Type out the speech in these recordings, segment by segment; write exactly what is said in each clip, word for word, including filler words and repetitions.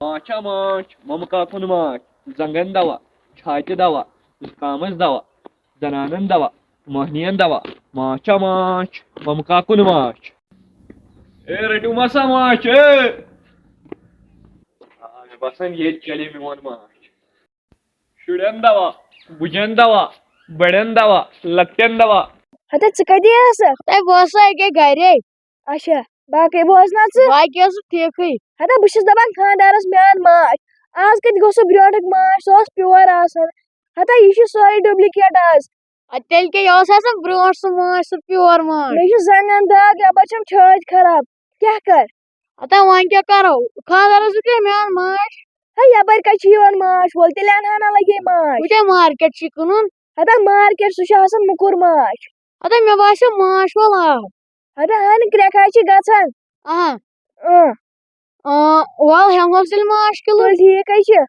ماچھا ماچھ، ممہٕ کاکُن ماچھ، زنٛگن دوا، چھاتہِ دوا، زُکامس دوا، زنانن دوا، مۄہنین دوا، ماچھا ماچھ، ممہٕ کاکُن ماچھ۔ اے، رٔٹِو ما سا ماچھ، اے؟ آ، مےٚ باسان، ییٚتہِ چلہِ میون ماچھ۔ شُرٮ۪ن دوا، بُجن دوا، بڑٮ۪ن دوا، لۄکٹٮ۪ن دوا۔ ہتے، ژٕ کتہِ ٲسکھ؟ ہے، بہٕ اوسُس أکے گرے۔ اچھا، باقٕے بوز نا ژٕ؟ باقٕے اوسُس ٹھیٖکھٕے۔ ہتے، بہٕ چھُس دپان خانٛدارس میون ماچھ۔ آز کتہِ گوٚو سُہ برونٹھُک ماچھ؟ سُہ اوس pure آسان۔ ہتے، یہِ چھُ سورُے duplicate آز۔ ادٕ تیٚلہِ کیٛاہ، یہِ اوس آسان برونٹھ سُہ ماچھ، سُہ pure ماچھ۔ مےٚ چھُ زنٛگن دگ، یپٲرۍ چھم چھٲتۍ خراب۔ کیٛاہ کر؟ ہتے وۄنۍ کیٛاہ کرو؟ خانٛدارس دیُت مےٚ میون ماچھ۔ ہے، یپٲرۍ کتہِ چھُ یِوان ماچھ وول؟ تیٚلہِ انہٕ ہا نہ لگے ماچھ۔ وۄنۍ کیٛاہ مارکیٹ چھُے کٕنُن؟ ہتے مارکیٹ، سُہ چھُ آسان موٚکُر ماچھ۔ ہتے مےٚ باسیو ماچھ وول آو۔ ہتے ہن کرٛٮ۪کھ حظ چھِ گژھان۔ آ۔ اۭں۔ آ، وَل ہٮ۪مہوس تیٚلہِ ماچھ کِلوٗ۔ تُل ٹھیٖک حظ چھُ۔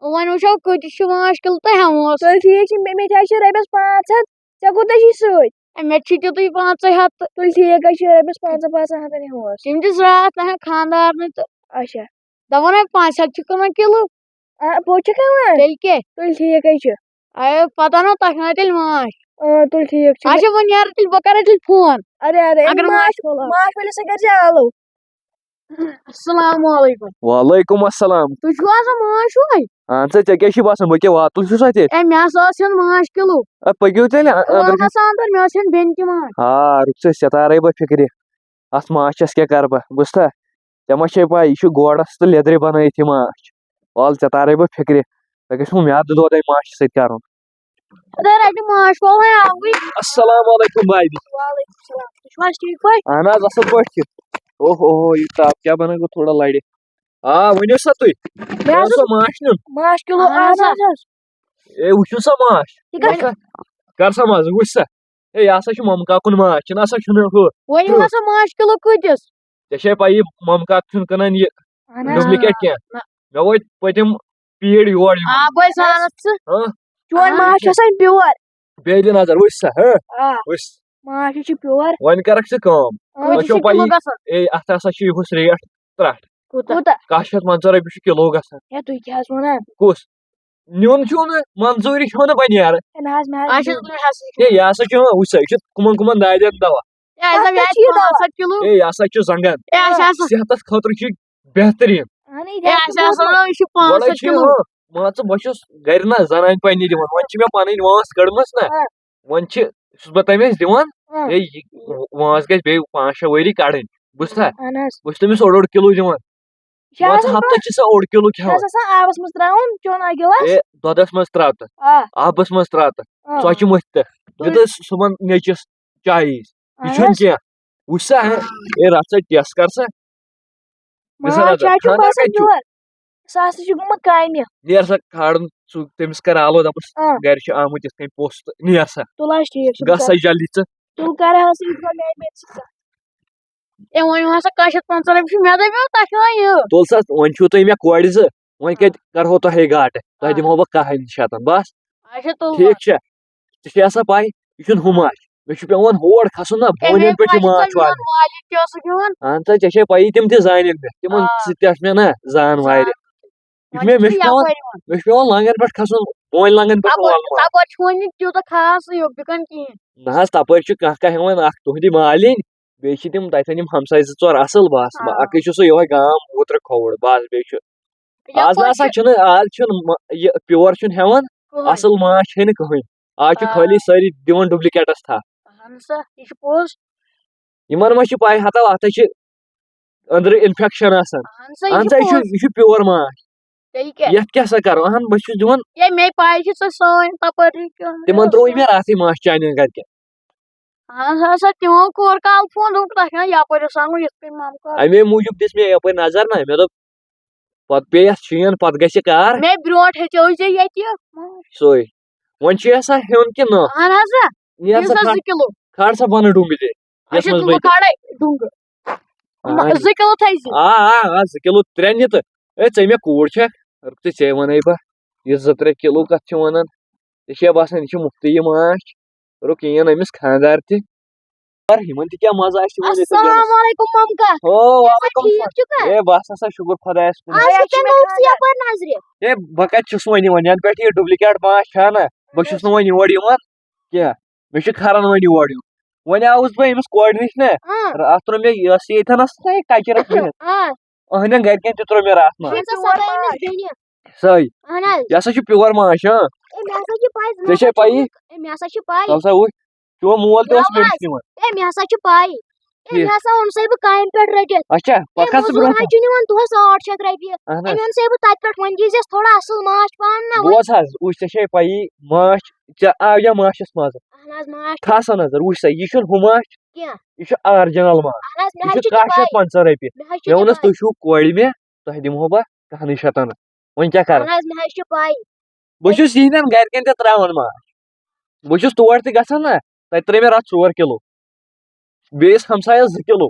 وۄنۍ وٕچھو کۭتِس چھُ ماچھ کِلوٗ تہٕ ہٮ۪مہوس۔ تُل ٹھیٖک چھُ، مےٚ، مےٚ تہِ حظ چھِ رۄپیَس پانٛژھ ہَتھ، ژےٚ کوٗتاہ چھُے سۭتۍ؟ اے، مےٚ تہِ چھُ تیُتُے پانٛژَے ہَتھ تہٕ۔ تُل ٹھیٖک حظ چھُ، رۄپیَس پانٛژَن پانٛژَن ہَتَن ہٮ۪مہوس۔ تِم دِژ راتھ اَہَن خانٛدارنہِ تہٕ اچھا۔ دَپان ہے پانٛژھ ہَتھ چھِ کٕنان کِلوٗ۔ آ، پوٚز چھُکھ وَنان؟ تیٚلہِ کیٛاہ؟ تُل ٹھیٖک حظ چھُ۔ اے، پَتہٕ اَنو تۄہہِ خٲطرٕ تیٚلہِ ماچھ۔ آ، تُل ٹھیٖک چھُ۔ اچھا، وۄنۍ نیرٕ تیٚلہِ، بہٕ کَرٕ تیٚلہِ فون۔ اَدٕ، اَدٕ، اگر ماچھ، ماچھ وَلہٕ۔ ماچھ وٲلِس سۭتۍ کَر ژٕ آلو۔ السلام علیکم۔ وعلیکم السلام۔ تُہۍ چھِو آسان ماچھ وٲلۍ؟ اہن سا، ژےٚ کیٛاہ چھُے باسان، بہٕ کیٛاہ واتُل چھُسا تیٚلہِ؟ اے، مےٚ ہسا اوس ہیوٚن ماچھ کِلوٗ۔ اے، پٔکِو تیٚلہِ، أ-، أنٛدرٕ کِنۍ۔ ہسا اَنٛدر، مےٚ اوس ہیوٚن بیٚنہِ تہِ ماچھ۔ آ، رُک ژٕ، ژےٚ تارے بہٕ فِکرِ۔ اَتھ ماچھَس کیٛاہ کَرٕ بہٕ، بوٗزتھا؟ ژےٚ ما چھے پَے، یہِ چھُ گوڑَس تہٕ لیٚدرِ بَنٲیِتھ یہِ ماچھ۔ وَل، ژےٚ تارے بہٕ فِکرِ۔ مےٚ گژھِ وۄنۍ میٛادٕ دودَے ماچھِ سۭتۍ کَرُن۔ خۄدا رَٹہِ ماچھ وول وۄنۍ آوٕے۔ السلام علیکم بھابھی۔ وعلیکم السلام۔ تُہۍ چھِو حظ ٹھیٖک پٲٹھۍ؟ اہن حظ، اصل پٲٹھۍ چھِ۔ اوہ اوہ، یہِ تاپھ کیٛاہ بنان گوٚو تھوڑا لرِ۔ آ، ؤنِو سا تُہۍ۔ مےٚ مےٚ حظ اوس اوس سا ماچھ نیُن۔ ماچھ کِلوٗ اہن اہن حظ۔ حظ۔ اے، وٕچھِو سا ماچھ۔ یہِ کَتہِ؟ کر سا، کر سا مزٕ، وٕچھ سا۔ اے، یہِ ہسا چھُ ممہٕ کاکُن ماچھ، یہِ نہ سا چھُنہٕ ہُہ۔ وۄنۍ یہِ ہُہ۔ ہسا ماچھ کِلوٗ کۭتِس؟ ژےٚ چھے پَیی، ممہٕ کاکہٕ چھُنہٕ کٕنان یہِ اہن حظ۔ Duplicate کینٛہہ۔ نہ۔ مےٚ وٲتۍ پٔتِم پیٖر یور یِم۔ آ، بہٕ ہے زانَتھ ژٕ۔ ہاں؟ چون آ، ماچھ چھُ آسان pure۔ بیٚیہِ دِ نظر، وٕچھ سا، ہاں؟ آ۔ وٕچھ۔ ماچھ چھُ pure۔ وۄنۍ کَرَکھ ژٕ کٲم۔ آ۔ وۄنۍ کۭتِس چھو چھُ پَیی، کِلوٗ گژھان؟ اے، اَتھ ہسا چھِ یِہُس ریٹ ترٛٹھ۔ کوٗتاہ؟ کوٗتاہ؟ کاہ شیٚتھ پنٛژاہ رۄپیہِ چھُ کِلوٗ گژھان۔ ہے، تُہۍ کیٛاہ حظ وَنان؟ کُس؟ نیُن چھُو نہٕ، منظوٗری چھو نہٕ وۄنۍ نیران۔ ہے، نہ حظ، مےٚ حظ اچھا، نیُن۔ تُہۍ حظ ہے، یہِ ہسا چھُ یِوان، وٕچھ سا، یہِ چھُ کٕمَن کٕمَن دادٮ۪ن دوا۔ ہے، اَسہِ کَتھ دوٚپ، یہِ پٮ۪ٹھ چھِ یہِ پانٛژھ ہَتھ کِلوٗ؟ ہے، یہِ ہسا چھُ زنٛگن۔ ہے، اَسہِ ہسا صحتس خٲطرٕ چھُ یہِ بہتریٖن۔ اہن حظ، ہے، یہِ اَسہِ ہسا ہسا چھُ پانٛژھ ہَتھ گۄڈے چھُ یہِ کِلوٗ۔ ہُہ، مان ژٕ، بہٕ چھُس گرِ نہ زنانہِ پننہِ دِوان، وۄنۍ چھِ مےٚ پنٕنۍ وٲنٛس کٔڑمٕژ نہ، ہاں۔ وۄنۍ چھِ، چھُس بہٕ تٔمِس دِوان، ہاں۔ ہے، یہِ وٲنٛس گژھِ بیٚیہِ پانٛژھ شےٚ ؤری کَڑٕنۍ، بوٗزتھا؟ اہن حظ۔ بہٕ چھُس تٔمِس اوٚڑ اوٚڑ کِلوٗ دِوان۔ یہِ چھِ مان ژٕ، آسان ہفتس پَتہٕ چھِ سۄ اوٚڑ کِلوٗ یہِ چھِ کھٮ۪وان۔ آسان آبَس منٛز ترٛاوُن، چیوٚن اَکہِ گِلاس۔ ہے، دۄدَس منٛز ترٛاو تہٕ، آ۔ آبَس منٛز ترٛاو تہٕ، آ۔ ژۄچہِ مٔتھۍ تہٕ، تُل۔ دیُت أسۍ صُبحن نیٚچِس چایہِ۔ یہِ اہن چھُنہٕ حظ۔ کینٛہہ۔ وٕچھ سا، ہے، ہے، رَٹھ سا ٹیسٹ کر سا۔ مےٚ سا ماچھ نظر، حظ چھُ خانٛدر باسان کَتہِ چھُ؟ یور۔ سُہ ہسا چھُ گوٚمُت کامہِ۔ نیر سا کھارُن، سُہ تٔمِس کر آلو، دَپُس، آ۔ گرِ چھُ آمُت یِتھ کٔنۍ پوٚژھ تہٕ نیر سا۔ تُل حظ، ٹھیٖک چھُ، بہٕ گژھ سا کَرٕ۔ جلدی ژٕ۔ تُل کر حظ، یہِ گوٚو میٛانہِ بیٚنہِ سۭتۍ کَتھ۔ ہے، وۄنۍ وَن سا کاہ شیٚتھ پنٛژاہ رۄپیہِ چھُ مےٚ دَپیو تۄہہِ چھُوا یہِ؟ تُل سا، وۄنۍ چھُو تُہۍ مےٚ کورِ زٕ، وۄنۍ کَتہِ آ۔ کَرہو تۄہے گاٹہٕ؟ تۄہہِ آ۔ دِمہو بہٕ کاہَن شیٚتَن، بَس۔ اچھا، تُل ٹھیٖک وۄنۍ۔ چھا؟ ژےٚ چھے آسان پَے، یہِ چھُنہٕ ہُہ ماچھ۔ مےٚ چھُ پٮ۪وان ہور کھسُن نا، اَمے بونٮ۪ن پٮ۪ٹھ چھُ موٗجوٗب ماچھ چھُ والُن۔ مالِک تہِ اوسُکھ یِوان۔ اَہَن سا، ژےٚ چھے پَیی، تِم تہِ زانن مےٚ۔ تِمَن آ۔ سۭتۍ تہِ آسہٕ مےٚ نا زان زان۔ واریاہ۔ یہِ چھُ وۄنۍ مےٚ، چھُ مےٚ چھُ پٮ۪وان، یَپٲرۍ یِوان۔ مےٚ چھُ پٮ۪وان لنٛگَن پٮ۪ٹھ کھسُن، بونۍ لنٛگَن پٮ۪ٹھ تَپٲرۍ، والُن۔ تَپٲرۍ چھُ وۄنۍ یہِ تیوٗتاہ خاص یہِ بِکَن کِہیٖنۍ۔ نہ حظ، تَپٲرۍ چھُ کانٛہہ کانٛہہ ہٮ۪وان اَکھ تُہٕنٛدِ مالِنۍ، بیٚیہِ چھِ تِم تَتٮ۪ن یِم ہمساے زٕ ژور اَصٕل بَس۔ آ۔ اَکٕے چھُ سُہ یِہوٚے گام اوترٕ کھووُر، بَس بیٚیہِ چھُ۔ آز نہ یَپٲرۍ سا چھُ چھُنہٕ، آز چھُنہٕ مہ-، یہِ pure چھُنہٕ ہٮ۪وان، کٕہٕنۍ۔ اَصٕل ماچھ چھے نہٕ کٕہٕنۍ۔ آز چھُ آ۔ خٲلی سٲری دِوان duplicate-َس تھَپھ۔ اَہَن سا، یہِ چھُ پوٚز۔ یِمَن ما چھِ پَے ہَتو، اَتھ ہَے چھِ أنٛدرٕ infection آسان۔ اَہَن سا، یہِ اَہَن چھُ سا، یہِ چھُ، پوٚز۔ یہِ چھُ pure ماچھ۔ تیٚلہِ کیٛاہ؟ یَتھ کیٛاہ سا کَرو؟ اَہَن، بہٕ چھُس دِوان۔ یے مےٚ پَے چھِ ژےٚ سٲنۍ تَپٲرۍ کیٛاہ تِمَن ترٛووُے مےٚ راتھٕے ماچھ چانٮ۪ن گَرِکٮ۪ن۔ اَہَن سا، تِمو کوٚر کالہٕ فون، دوٚپُکھ، تۄہہِ چھُنہ یَپٲرۍ اوس آمُت یِتھ کٔنۍ مامہٕ کالہٕ۔ اَمے موٗجوٗب دِژ مےٚ یَپٲرۍ نظر نہ، مےٚ دوٚپ، پتہٕ پیٚیہِ یتھ شیٖن، پتہٕ گژھِ کار۔ مےٚ برونٛٹھ ہیٚژیو ژےٚ ییٚتہِ۔ سُے۔ وۄنۍ چھُے سا ہیوٚن کِنہٕ نہ؟ اہن حظ، آ۔ نیر دِیِو سا سا کھا-، زٕ کِلوٗ۔ کھار سا بۄنہٕ ڈوٗنٛگہٕ تہِ۔ یتھ اچھا، منٛز تُلہٕ بہٕ بہٕ کھارے ڈوٗنٛگہٕ۔ اہن۔ زٕ کِلوٗ تھٲیزِ۔ آ، آ، آ، زٕ کِلوٗ ترٛےٚ نہِ تہٕ۔ اے، ژےٚ مےٚ کوٗر چھکھ؟ رُک تہٕ ژےٚ ونے بہٕ۔ یہِ زٕ ترٛےٚ کِلوٗ کتھ چھِ ونان؟ ژےٚ چھےٚ باسان یہِ چھُ مُفتٕے یہِ ماچھ؟ رُک، یِیِن أمِس خانٛدار تہِ۔ یِمن تہِ کیٛاہ مزٕ آسہِ یِمن ییٚتہِ السلام گِنٛدنس۔ علیکم ممکہ۔ او، وعلیکم ٹھیٖک السلام۔ چھُکھا؟ اے، بس ہسا شُکُر خۄدایس کُن۔ آز چھُ ژےٚ نوٚو سُہ یپٲرۍ نظرِ۔ اے، بہٕ کتہِ چھُس وۄنۍ یِوان؟ ینہٕ پٮ۪ٹھ یہِ duplicate ماچھ چھا نہ، بہٕ چھُس نہٕ وۄنۍ یور یِوان کینٛہہ۔ مےٚ چھُ کھران وۄنۍ یور یُن۔ وۄنۍ آوُس بہٕ أمِس کورِ نِش نہ، آ۔ اتھ ترٛوو مےٚ یۄس یہِ ییٚتھٮ۪ن ٲس نہ یہِ کچرٕ بِہِتھ۔ آ۔ أہنٛدٮ۪ن گرِکٮ۪ن تہِ ترٛوو مےٚ راتھ منٛز۔ یہِ ہسا سۄ گٔے أمِس بیٚنہِ۔ سۄے۔ اہن حظ۔ یہِ ہسا چھُ pure ماچھ، ہاں۔ اے، مےٚ ہسا چھِ پاے، ژےٚ چھے پَیی؟ اے، مےٚ ہسا چھِ پاے۔ ژٕ ہسا وٕچھ، چون مول تہِ اوس مےٚ نِش نِوان۔ اے، مےٚ ہسا چھِ پاے۔ اے، ٹھیٖک۔ مےٚ ہسا اوٚن سَے بہٕ کامہِ پٮ۪ٹھ رٔٹِتھ۔ اچھا، اے، پَکھ حظ ژٕ مٔزوٗر برونٛہہ حظ کُن۔ چھُ نِوان دۄہَس ٲٹھ شیٚتھ رۄپیہِ۔ اہن اے، حظ۔ مےٚ اوٚن سَے بہٕ تَتہِ پٮ۪ٹھ، وۄنۍ دیٖزٮ۪س تھوڑا اَصٕل ماچھ پَہَم نہ وۄنۍ۔ بوز حظ، وٕچھ، ژےٚ چھے پَیی، ماچھ، ژےٚ آو یا ماچھَس مَزٕ؟ اہن حظ، ماچھ۔ تھاو سا نظر، وٕچھ سا، یہِ چھُنہٕ ہُہ ماچھ۔ کینٛہہ۔ یہِ چھُ original ماچھ۔ اہن حظ، مےٚ یہِ حظ چھُ چھِ تہِ کاہ شیٚتھ پَے۔ پنٛژاہ رۄپیہِ۔ مےٚ حظ چھِ مےٚ تہِ ووٚنُس، پَے۔ تُہۍ چھِو کورِ مےٚ، تۄہہِ دِمہو بہٕ کَہنٕے شیٚتَن۔ وۄنۍ کیٛاہ کَرٕ؟ اہن حظ، مےٚ حظ چھِ پَے۔ بہٕ چھُس یِہِنٛدٮ۪ن گرِکٮ۪ن تہِ ترٛاوان ماچھ۔ بہٕ چھُس تور تہِ گژھان نہ، تَتہِ ترٛٲے مےٚ راتھ ژور کِلوٗ۔ بیٚیِس ہمسایَس زٕ کِلوٗ۔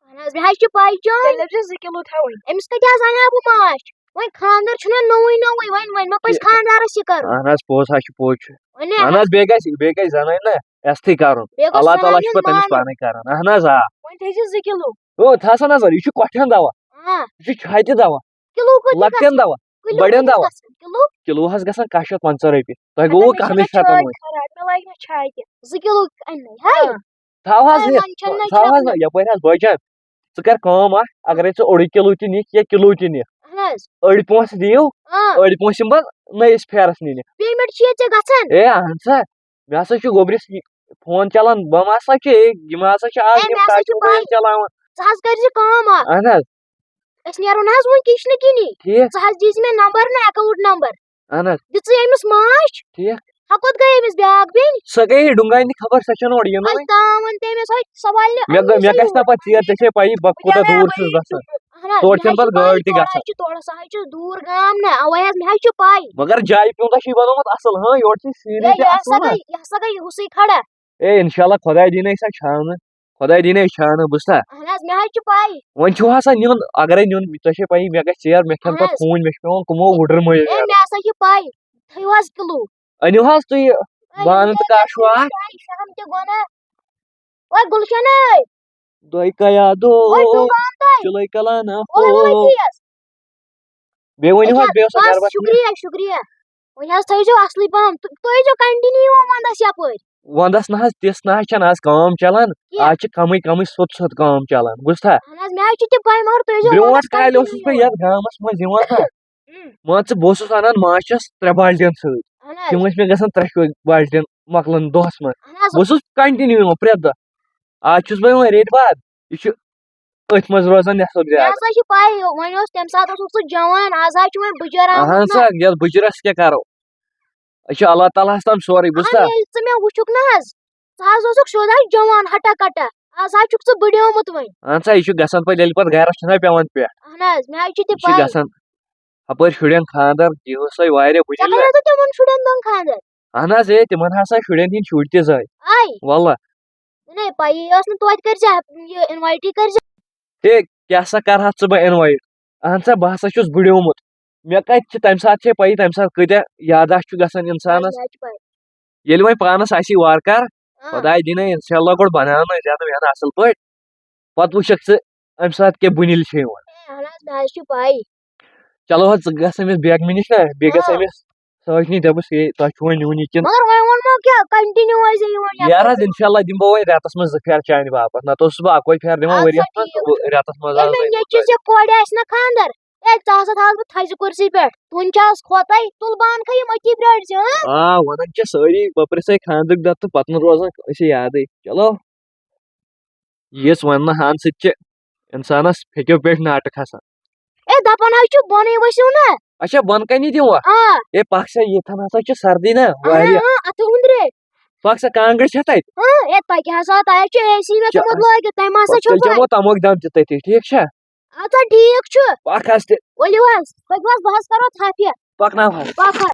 اہن حظ، مےٚ حظ چھِ پَے، جان۔ تیٚلہِ حظ چھِ زٕ کِلوٗ تھاوٕنۍ۔ أمِس کَتہِ حظ اَنہٕ ہا بہٕ ماچھ؟ وۄنۍ خانٛدر چھُنہ نوٚوُے نوٚوُے، وۄنۍ، وۄنۍ ما پَزِ یہِ خانٛدارَس یہِ کَرُن؟ اہن حظ، پوٚز حظ چھُ، پوٚز چھُ۔ وۄنۍ اہن حظ، بیٚیہِ گژھِ، بیٚیہِ گژھِ زَنٕنۍ نہ یَژھٕے کَرُن۔ بیٚیہِ گوٚژھ اللہ تعالیٰ زَنانہِ چھُ ہُنٛد پَتہٕ أمِس مانُن۔ پانَے کَران۔ اہن حظ، آ۔ وۄنۍ تھٲیزِ زٕ کِلوٗ۔ او، تھاو سا نظر، یہِ چھُ کۄٹھٮ۪ن دوا۔ آ۔ یہِ چھُ چھاتہِ دوا۔ کِلوٗ کوٗتاہ لۄکٹٮ۪ن گژھان؟ دوا، کِلوٗ بَڑٮ۪ن کوٗتاہ دوا۔ گژھان؟ کِلوٗ؟ کِلوٗ حظ گژھان کاہ شیٚتھ پنٛژاہ رۄپیہِ۔ تۄہہِ مطلب، گوٚوُ مےٚ چھِ کَہنٕے نا شیٚتَن چھاتہِ وۄنۍ۔ خراب، مےٚ لَگہِ نہٕ چھاتہِ۔ زٕ کِلوٗ اَنہِ مےٚ، ہے۔ آ۔ تھاو حظ ہے، یہِ، وۄنۍ چھَنہٕ مےٚ تھاو حظ چھاتہِ۔ نہ، یَپٲرۍ حظ بٲے جان، ژٕ کَر کٲم اَکھ، اگرَے ژٕ اوٚڑُے کِلوٗ تہِ نِکھ یا کِلوٗ تہِ نِکھ، اہن حظ۔ أڑۍ پونٛسہٕ دِیِو، آ۔ أڑۍ پونٛسہٕ یِمہٕ بہٕ نٔیِس پھیرَس نِنہِ۔ Payment چھِ ییٚتہِ ژےٚ گژھان؟ ہے، اہن سا، مےٚ ہسا چھُ گوٚبرِس یہِ فون چلان، بہٕ ما ہسا چھُ، ہے، یِم ہسا چھِ آز ہے، یِم مےٚ ہسا چھِ ٹاٹہِ موبایل پَے۔ چلاوان۔ ژٕ حظ کٔرۍ زِ کٲم اَکھ۔ اہن حظ۔ أسۍ نیرو نہ حظ وۄنۍ کِچنہٕ کِنی۔ ٹھیٖک۔ ژٕ حظ دِیٖزِ مےٚ نمبر نہ account number۔ اہن حظ۔ دِژٕے أمِس ماچھ۔ ٹھیٖک۔ ہۄ کوٚت گٔے أمِس بیٛاکھ بیٚنہِ؟ سۄ گٔے ڈُنٛگاے نہِ خبر، سۄ چھَنہٕ اورٕ یِنہٕ اَسہِ وۄنۍ۔ تام ووٚن تٔمِس، ہے، سۄ والہِ نہٕ مےٚ گٔے، أمۍ مےٚ سٕے گژھِ نہ یوٗت۔ پَتہٕ ژیر، ژےٚ چھے پَیی بہٕ کوٗتاہ دوٗر چھُس گژھان۔ اہن حظ، تورٕ مےٚ چھَنہٕ حظ پَتہٕ چھِ گٲڑۍ پَے، تہِ تورٕ گژھان۔ حظ چھِ، تورٕ سُہ حظ چھُ دوٗر گام نہ، اَوَے حظ، مےٚ حظ چھِ پَے۔ مگر جایہِ پیوٗنٛتاہ چھُے بَنومُت اَصٕل، ہاں، یورٕ چھِ ہے، سیٖنری تہِ یہِ اَصٕل ہسا وۄنۍ۔ گٔے، یہِ ہسا گٔے ہُسٕے کھڑا۔ اے، اِنشاء اللہ، خۄداے دِیِن سا چھانہٕ، خۄداے دِیِن سا چھانہٕ، بوٗزتھا؟ اہن حظ، مےٚ حظ چھِ پَے۔ وۄنۍ چھُو ہسا نیُن، اگرے نیُن، تۄہہِ چھے پَیی، مےٚ گژھِ ژیر، مےٚ کھٮ۪ن اہن پَتہٕ حظ۔ ہوٗنۍ، مےٚ چھُ پٮ۪وان کُمو وُڈٕر مٔلۍ ہے، نیرُن۔ مےٚ ہسا چھِ پَے۔ تھٲیِو حظ کِلوٗ۔ أنِو حظ تُہۍ ہے، بانہٕ تہٕ مےٚ کاشوٕ حظ چھِ اَکھ۔ پَے، شام تہِ گوٚو نا۔ وۄنۍ گُلشَنٕے۔ دۄیہِ کَیا دو، وۄنۍ ڈُنٛگان تۄہہِ۔ چِلَے کَلانہ وۄنۍ، وۄنۍ پو۔ تیز۔ بیٚیہِ ؤنِو حظ، أکیٛاہ، بیٚیہِ اوس بس، گرٕ بس شُکریہ، شُکریہ۔ وۄنۍ حظ تھٲیزیو اَصلٕے پَہَم۔ تُہۍ، تُہۍ ٲسۍزیو continue یِوان وَنٛدَس یَپٲرۍ۔ وَنٛدَس نہ حظ، تِژھ نہ حظ چھَنہٕ آز کٲم چَلان۔ کینٛہہ۔ آز چھِ کَمٕے کَمٕے سوٚت سوٚت کٲم چَلان، بوٗزتھا؟ اَہَن حظ، مےٚ حظ چھِ تہِ پَے، مگر تُہۍ ٲسۍزیو برونٛٹھ وَنٛدَس کالہِ continue اوسُس بہٕ یِوان۔ یَتھ گامَس منٛز یِوان نہ۔ اۭں۔ مان ژٕ، بہٕ اوسُس اَنان ماچھَس ترٛےٚ بالٹیٖن سۭتۍ۔ اَہَن حظ۔ تِم ٲسۍ مےٚ گژھان ترٛٮ۪شوَے بالٹیٖن مۄکلان دۄہَس منٛز۔ اَہَن حظ۔ بہٕ اوسُس continue یِوان پرٛٮ۪تھ دۄہ۔ آز چھُس بہٕ یِوان ریٚتۍ بعد۔ یہِ چھُ أتھۍ منٛز روزان نٮ۪صٕب مےٚ زیادٕ۔ ہسا چھِ پَے، وۄنۍ اوس تَمہِ ساتہٕ اوسُکھ ژٕ جوان، آز حظ چھُ وۄنۍ بُجَر آمُت اَہَن نا۔ سا، یَتھ بُجرَس کیٛاہ کَرو؟ أسۍ چھِ اللہ تعالیٰ ہَس تام سورُے، بوٗزتھا؟ اَہَن، ییٚلہِ ژٕ مےٚ وُچھُکھ نہ حظ، ژٕ حظ اوسُکھ سیوٚد حظ جوان، ہَٹا کَٹا۔ آز حظ چھُکھ ژٕ بٕڈیومُت وۄنۍ۔ اَہَن سا، یہِ چھُ گژھان پَتہٕ، ییٚلہِ پَتہٕ گَرَس چھُنہ پٮ۪وان پٮ۪ٹھ۔ اَہَن حظ، مےٚ حظ چھِ تہِ یہِ چھُ پَے۔ گژھان ہَپٲرۍ شُرٮ۪ن خانٛدر، یہِ اوس تۄہہِ واریاہ ژےٚ بُجِر۔ کَرے تو تِمَن شُرٮ۪ن دۄن خانٛدر؟ اَہَن حظ، ہے، تِمَن ہسا شُرٮ۪ن ہِنٛدۍ شُرۍ تہِ زاے۔ آے؟ وَلہ۔ نہ، پَیی ٲس نہٕ توتہِ کٔرۍ زِ یہِ invite کٔرۍ زِ۔ ہے، کیٛاہ سا کَرٕ ہا ژٕ بہٕ invite؟ اَہَن سا، بہٕ ہسا چھُس بٕڈیومُت۔ مےٚ کَتہِ چھِ تَمہِ ساتہٕ، چھے پَیی، تَمہِ ساتہٕ کۭتیٛاہ یاداشت چھُ گژھان اِنسانَس۔ مےٚ حظ چھِ پَے۔ ییٚلہِ وۄنۍ پانَس آسی وارٕ کارٕ، آ۔ خۄداے دِنَے، اِنشاء اللہ، گۄڈٕ بَناونَے زیادٕ محنت اَصٕل پٲٹھۍ۔ پَتہٕ وٕچھَکھ ژٕ اَمہِ ساتہٕ کیٛاہ بُنِل چھے یِوان۔ ہے، اَہَن حظ، مےٚ حظ چھِ پَے۔ چلو حظ، ژٕ گژھ أمِس بیگمہِ نِش نا، بیٚیہِ گژھ آ۔ أمِس سۭتۍ نی، دَپُس، ہے، تۄہہِ چھُ وۄنۍ نیُن یہِ کِنہٕ؟ مگر وۄنۍ ووٚنمو کیٛاہ، continue ٲسۍ زِ یِوان یَپٲرۍ۔ یارٕ حظ، اِنشاء اللہ دِمہٕ بہٕ وۄنۍ رٮ۪تَس منٛز زٕ پھیرٕ چانہِ باپَتھ، نَتہٕ اوسُس بہٕ اَکوے پھیرٕ دِوان اَدٕ سا ؤریَس منٛز، ٹھیٖک چھُ۔ رٮ۪تَس منٛز ییٚلہِ آز مےٚ وۄنۍ نیٚچوِس کٲلۍ۔ یا کورِ آسہِ نا خانٛدر، ہے، ژٕ ہسا تھاوَس بہٕ تھزِ کُرسی پٮ۪ٹھ، وُنہِ چھِ آز خوتَے، تُل بانہٕ کھہ یِم أتی برٛٲرۍ زِ، ہاں؟ آ، وَنان چھِ سٲری، بہٕ پرٛژھَے خانٛدرٕکۍ دۄہ تہٕ پَتہٕ نہٕ روزان أسۍ یادٕے۔ چلو۔ یِژھ وننہٕ ہان سۭتۍ چھِ اِنسانَس پھیٚکیو پٮ۪ٹھ ناٹہٕ کھسان۔ اے، دَپان حظ چھُ بۄنٕے ؤسِو نا۔ اچھا، بۄنہٕ کَنی دِموا؟ آ۔ اے، پَکھ سا، ییٚتھَن ہسا چھِ سردی نا اَہَن، واریاہ۔ اَہَن، اَتھٕ ہُنٛدرِ۔ پَکھ سا، کانٛگٕر چھےٚ تَتہِ؟ اۭں، اے، تۄہہِ کیٛاہ سا، تۄہہِ حظ چھُ اے سی مےٚ چا-، تھوٚمُت لٲگِتھ، تۄہہِ ما سا چھو تیٚلہِ پَے؟ چٮ۪مو تَموکھ دَم تہِ تٔتی، ٹھیٖک چھا؟ اَدٕ سا، ٹھیٖک چھُ۔ پَکھ حظ تہِ۔ ؤلِو حظ، پٔکِو حظ، بہٕ حظ کَرو تھَپھ یہِ۔ پَکناو حظ۔ پَکھ حظ۔